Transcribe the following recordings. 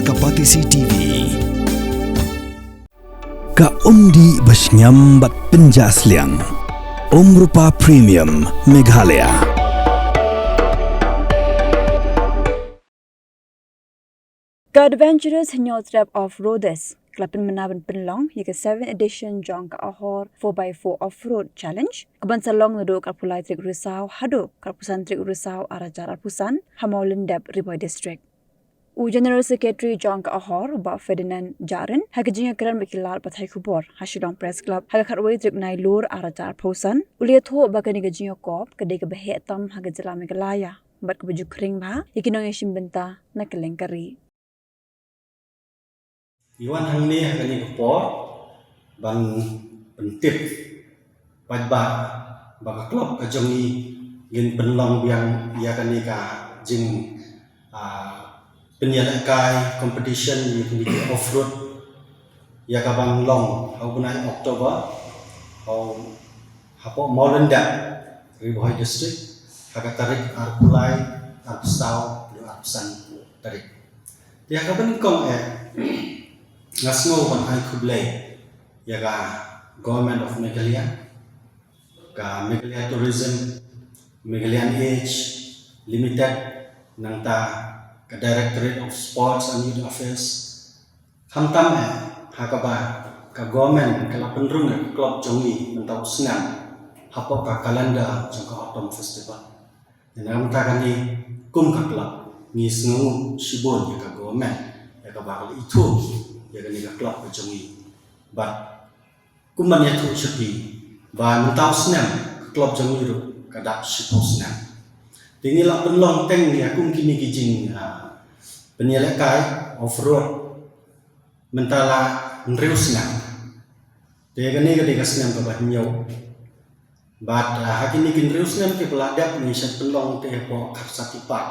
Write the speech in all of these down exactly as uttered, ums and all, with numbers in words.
Ka Batesi T V. Ka umdih ba shngiam bad pynjah sliang. Umrupa Premium Meghalaya. Ka Adventurers Hynñiewtrep Off-Roaders ka la pynbna ban pynlong ïa ka seventh edition jong ka Ahor four by four Off-Road Challenge, kaban sa long naduh ka arphew lai tarik Risaw haduh ka arphew san tarik Risaw ar hajar arphew san ha Mawlyndep, Ri Bhoi District. U General Secretary jong ka Ahor, u Bah Ferdinand Jahrin, ha ka jingïakren bad ki lad pathai khubor ha Shillong Press Club ha ka khatwei tarik Nailur ar hajar arphew san, u la ïathuh ba kane ka jingïakop ka dei kaba heh tam ha ka jylla Meghalaya bad kaba ju khring bha ïa ki nongïashim bynta na kylleng ka ri. Ngi wan hangne ha kane ka por ban pyntip paidbah ba ka club ka jong ngi ngin pynlong biang ïa kane ka jing, ah, pynïalehkai competition ïa kane ka off-road ïa kaban long ha u bnai October ha u, hapoh Mawlyndep, Ri Bhoi District, ha ka tarik arphew lai, arphew saw, arphew san tarik. Te ha kaba nyngkong eh, nga sngew ban ai khublei ïa ka Government of Meghalaya, ka Meghalaya Tourism, Meghalaya Age Limited, nangta ka Directorate of Sports and Youth Affairs, khamtam eh ha kaba ka government ka la pynrung ïa ka club jong ngi mynta u snem hapoh ka calendar jong ka Autumn Festival. Ïa na mynta kane kum ka club ngi sngewnguh shibun ïa ka government ïa kaba ka la ithuh ïa kane ka club ka jong ngi. Bad kum ban ïathuh sha phi ba mynta u snem ka club jong ngi ruh ka dap shiphew snem. Te ngi la pynlong teng ïa kum kine ki jing, ah, pynïalehkai off-road mynta la hynriew snem. Te kane ka dei ka snem kaba hynñiew. Bad, ah, ha kine ki hynriew snem kiba la dep ngi shait pynlong te hapoh Kharsati Park.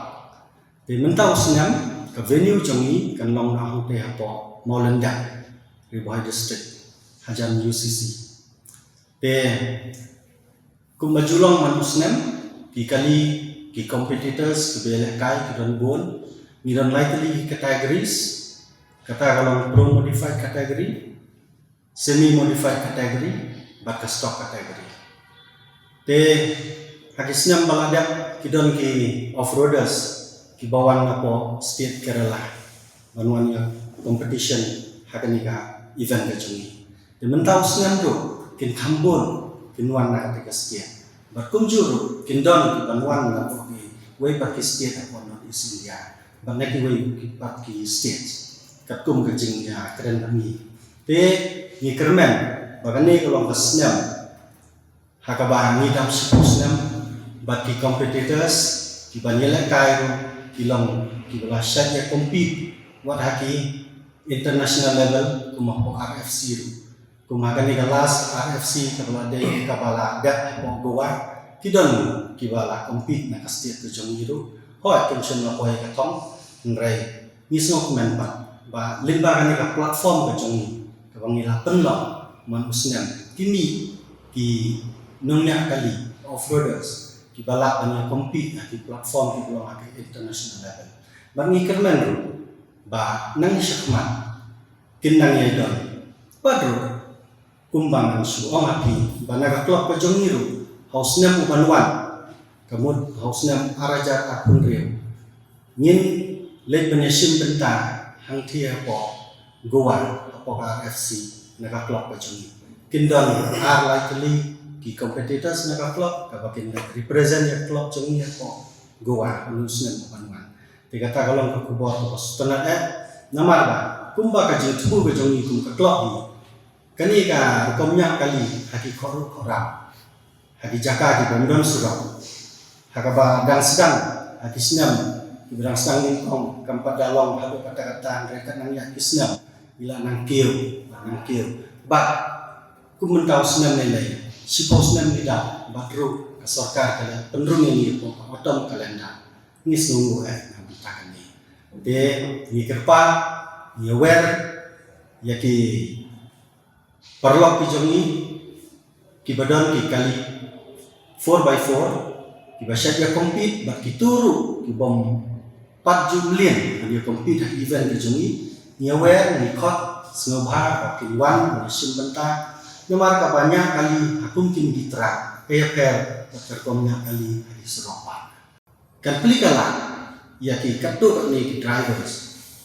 Te mynta u snem ka venue jong ngi kan long noh hangte hapoh Mawlyndep, Ri Bhoi District, hajan U C C. Te kumba ju long man u snem, ki kali, ki competitors kiba ïalehkai ki don bun, ngi don lai tylli ki categories, kata ka long pro modified category, semi modified category bad ka stock category. Te ha ki snem ba la dep ki don ki off-roaders kiba wan napoh state Kerala ban wan ïa competition ha kane ka event ka jong ngi. Te mynta u snem ruh kin kham bun kin wan na kata ka state. Bad kumjuh ruh kin don kiban wan napoh kiwei pat ki state hapoh North East India bad na kiwei ki pat ki state. Katkum ka jingïakren bad ngi, te ngi kyrmen ba kane ka long ka snem ha kaba ngi dap shiphew snem bad ki competitors kiban ïalehkai ruh ki long kiba la shait ïa compete wat ha ki international level kum hapoh R F C ruh. Kum ha kane ka last R F C kaba la dei kaba la dep hapoh Goa, ki don kiba la compete na ka state ka jong ngi ruh. Hooid, kim shym la poi ka thong, hynrei ngi sngewkmen pat ba lyngba kane ka platform ka jong ngi kaba ngi la pynlong man u snem, ki mih ki nongñiah kali off-roaders kiba lah ban ïa compete ha ki platform kiba long ha ki international level. Bad ngi kyrmen ruh ba nang shakhmat kin nang ïai don. Bad ruh kumba ngan shu ong ha phi ba na ka club ka jong ngi ruh ha u snem uban wan, ka mut ha u snem ar hajar arphew hynriew, ngin leit ban ïashim bynta hangthie hapoh Goa hapoh ka R F C na ka club ka jong ngi. Kin don ar lai tylli ki competitors na ka club kaba kin represent ïa ka club jong ngi hapoh Goa ha u snem uban wan. Te kata ka long ka khubor kaba sngewtynnat eh. Namar ba kumba ka jingthmu ka jong ngi kum ka club ngi, kane ka rukom ñiah kali ha ki khorruh khorram, ha ki jaka ki bym don surok, ha kaba dang sdang ha ki snem kiba dang sdang nyngkong kam pat da long haduh katta katta, hynrei kat nang ïa ki snem ngi la nang kiew, la nang kiew. Bad kum mynta u snem ne lei, shiphew snem ngi dap, bad ruh ka sorkar ka la pynrung ïa ngi hapoh ka autumn calendar. Ngi sngewnguh eh na bynta kane. Te ngi kyrpad, ngi wer ïa ki paralok ki jong ngi kiba don ki kali four by four kiba shait ïa compete bad kito ruh ki bym Pat ju mlien ban ïa compete ha event ka jong ngi, ngi aware, ngi khot, sngewbha ba kin wan ban ïa shim bynta. Namar kaba ñiah kali ha kum kine ki track ka ïapher bad ka rukom ñiah kali ha ki surok park. Kan plie ka lad ïa ki katto katne ki drivers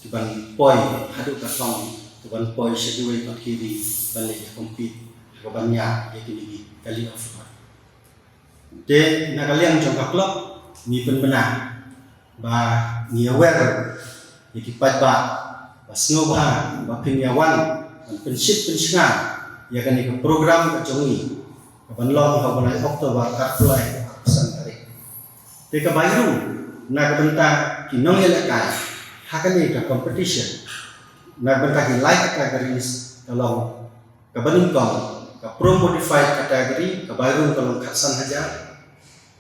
kiban poi haduh ka thong, kiban poi sha kiwei pat ki ri ban leit ïa compete ha kaban ñiah ïa kine ki kali off-road. Te na ka liang jong ka club ngi pynbna ba ngi aware ïa ki paidbah ba sngewbha ba phin ïa wan ban pynshit pynshngaiñ ïa kane ka program ka jong ngi kaban long ha u bnai October arphew lai arphew san tarik. Te ka bai rung na ka bynta ki nongïalehkai ha kane ka competition, na ka bynta ki lai categories ka long, kaba nyngkong, ka pro modified category, ka bai rung ka long khatsan hajar.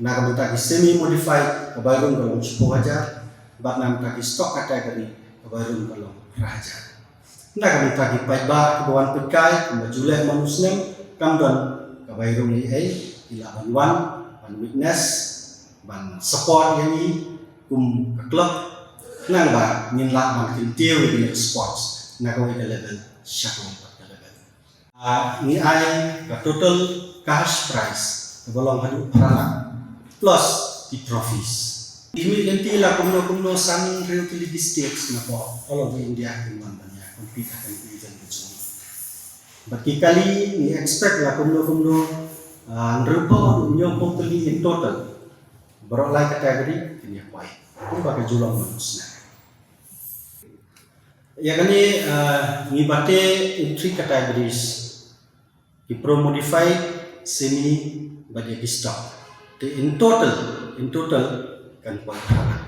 Na ka bynta ki semi modified, ka bai rung ka long shiphew hajar. Bad na ka bynta ki stock category, ka bai rung ka long phra hajar. Na ka bynta ki paidbah kiba wan peitkai, kumba ju leh man u snem, kam don ka bai rung ei ei, ki lah ban wan ban witness, ban support ïa ngi kum ka club. Nangba ngin lah ban kyntiew ïa kane ka sports na kawei ka level sha kawei pat ka level. Ah, ngi ai ka total cash prize kaba long haduh phra lak plus ki trophies. Ki mih lynti la kumno kumno san hynriew tylli ki states na poh all over India kin wan ban ïa compete ha kane ka event ka jong ngi. Bad ki kali ngi expect la kumno kumno, ah, hynriewphew haduh hynñiewphew tylli in total. Baroh lai category kin ïa poi kumba ka ju long man u snem. Ïa kane, ah, ngi bate in three categories. Ki pro modified, semi bad ïa ki stock. Te in total, in total kan poi phra lak.